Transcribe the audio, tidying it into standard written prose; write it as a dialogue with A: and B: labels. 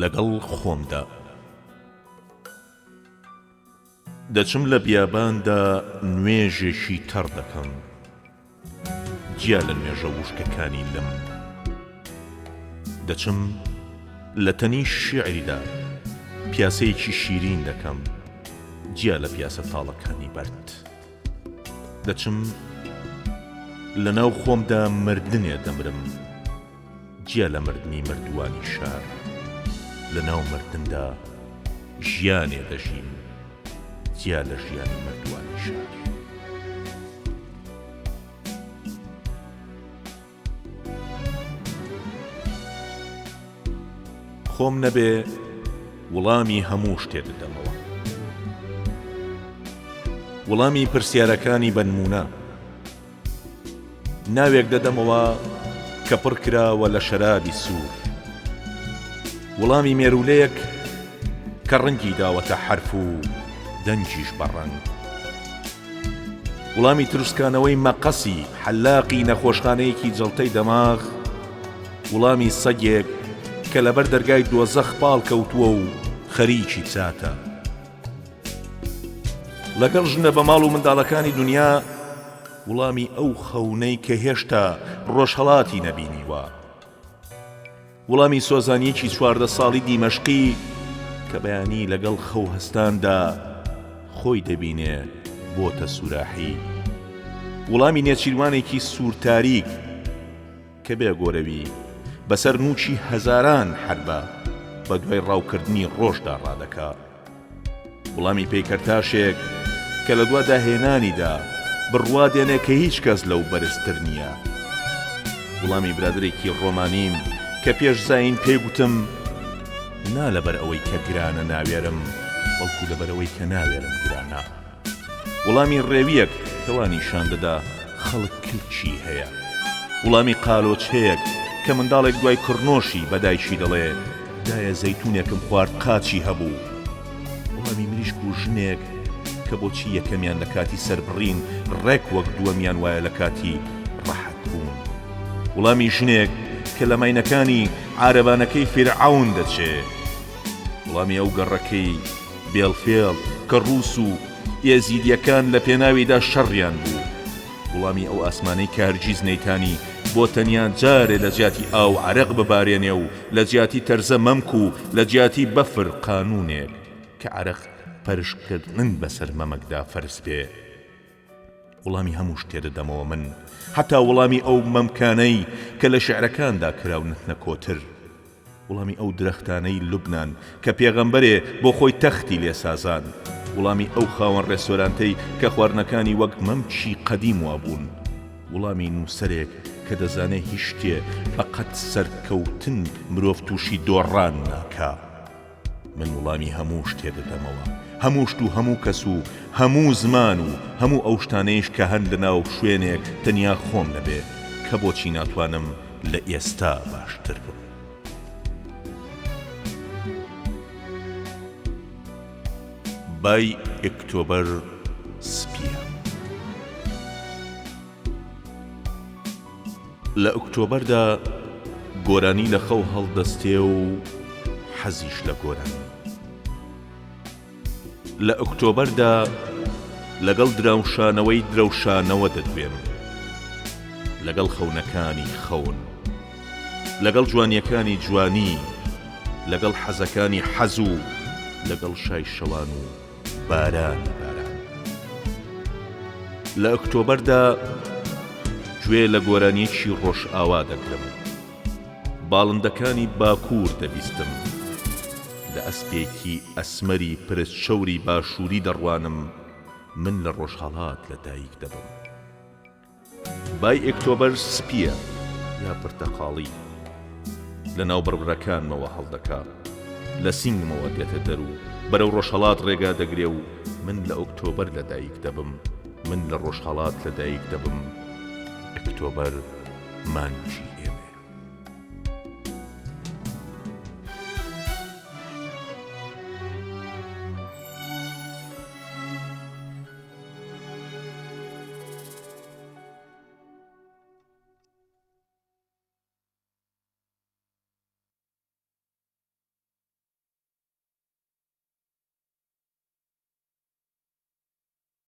A: لەگەڵ خۆمدا دەچم لە بیاباندا نوێژێکی تەڕ دەکەم جیا لە نوێژە وشکەکانی لم دەچم لە تەنیشت شیعریدا پیاسەیەکی شیرین دەکەم جیا لە پیاسە تاڵەکانی بەرد. دەچم لە ناو خۆمدا مردنێ دەمرم جیا لە مردنی مردووانی شار لە ناو مردندا ژیانێ دەژیم جیا لە ژیانی مردووانی شار. خۆم نەبێ وڵامی هەموو شتێ دەدەمەوە. وڵامی پرسیارەکانی بە نموونە. ناوێک دەدەمەوە کە پڕ کراوە لە شەرابی سوور. وڵامی مێروولەیەک کە ڕەنگی داوەتە حەرف و دەنگیش بە ڕەنگ. وڵامی تروسکانەوەی مەقەسی حەلاقی نەخۆشخانەیەکی جەڵتەی دەماغ، وڵامی سەگێک کە لەبەر دەرگای دۆزەخ پاڵ کەوتووە و خەریکی چاتە. لەگەڵ ژنە بە ماڵ و منداڵەکانی دنیا، وڵامی ئەو خەونەی کە هێشتا ڕۆژهەڵاتی نەبینیوە. وڵامی سۆزانییەکی 14 ساڵی دیمەشقی کە بەیانی لەگەڵ خەو هەستاندا خۆی دەبینێ بۆتە سوراحی. وڵامی نێچیروانێکی سوور تاریک کە بێ گۆرەوی بەسەر نووکی هەزاران حەربە بە دوای ڕاوکردنی ڕۆژدا ڕادەکا. وڵامی پەیکەرتاشێک کە لە دوا داهێنانیدا بڕوا دێنێ کە هیچ کەس لەو بەرزتر نییە. وڵامی برادەرێکی ڕۆمانیم کە پێش زایین پێی گوتم، نا لەبەر ئەوەی کە گرانە ناوێرم، بەڵکو لەبەر ئەوەی کە ناوێرم گرانە. وڵامی ڕێوییەک کە وا نیشان دەدا خەڵک کلکی هەیە. وڵامی قالۆچەیەک کە منداڵێک دوای کڕنۆشی بە دایکی دەڵێ، دایە زەیتوونێکم خوارد قاچی هەبوو. وڵامی مریشک و ژنێک کە بۆچی یەکەمیان لە کاتی سەربڕین ڕێک وەک دووەمیان وایە لە کاتی ڕەحەت بوون. وڵامی ژنێک کە لە ماینەکانی عارەبانەکەی فیرعەون دەچێ. وڵامی ئەو گەڕەکەی بێڵفێڵ کە ڕووس و ئێزیدیەکان لە پێناویدا شەڕیان بوو. وڵامی ئەو ئاسمانەی کە هەرگیز نەیتانی بۆ تەنیا جارێ لە جیاتی ئاو عەرەق ببارێنێ و لە جیاتی تەرزە مەمک و لە جیاتی بەفر قانوونێک کە عەرەق پەرشکردن بەسەر مەمکدا فەرز بێ. وڵامی هەموو شتێ دەدەمەوە من، حەتا وڵامی ئەو مەمکانەی کە لە شیعرەکاندا کراونەتنە کۆتر. وڵامی ئەو درەختانەی لوبنان کە پێغەمبەرێ بۆ خۆی تەختی لێ سازان. وڵامی ئەو خاوەن ڕێستۆرانتەی کە خواردنەکانی وەک مەمکی قەدیم وابوون. وڵامی نووسەرێک کە دەزانێ هیچ شتێ بە قەد سەرکەوتن مرۆڤ تووشی دۆڕان ناکا. من وڵامی هەموو شتێ دەدەمەوە، هەموو شت و هەموو کەس و هەموو زمان و هەموو ئەو شتانەیش کە هەن لە ناو شوێنێک تەنیا خۆم نەبێ، کە بۆچی ناتوانم لە ئێستا باشتر بم. بای ئێکتۆبەر سپییە. لە ئۆکتۆبەردا گۆرانی لە خەو هەڵدەستێ و حەزیش لە گۆرانی. لە ئۆکتۆبەردا لەگەڵ دراوشانەوەی درەوشانەوە دەدوێم. لەگەڵ خەونەکانی خەون. لەگەڵ جوانییەکانی جوانی. لەگەڵ حەزەکانی حەز و لەگەڵ شای شەوان و بارانی باران. لە ئۆکتۆبەردا گوێ لە گۆرانییەکی ڕۆژئاوا دەگرم. باڵندەکانی باکوور دەبیستم. لە ئەسپێکی ئەسمەری پرچ چەوری باشووری دەڕوانم، من لە ڕۆژهەڵات لە دایک دەبم. بای ئێکتۆبەر سپییە یا پرتەقاڵی، لە ناو بڕبرەکانمەوە هەڵدەکا، لە سینگمەوە دێتە دەر و بەرەو ڕۆژهەڵات ڕێگا دەگرێ و من لە ئۆکتۆبەر لە دایک دەبم، من لە ڕۆژهەڵات لە دایک دەبم، ئەکتۆبەر مانگی ئێمەیە.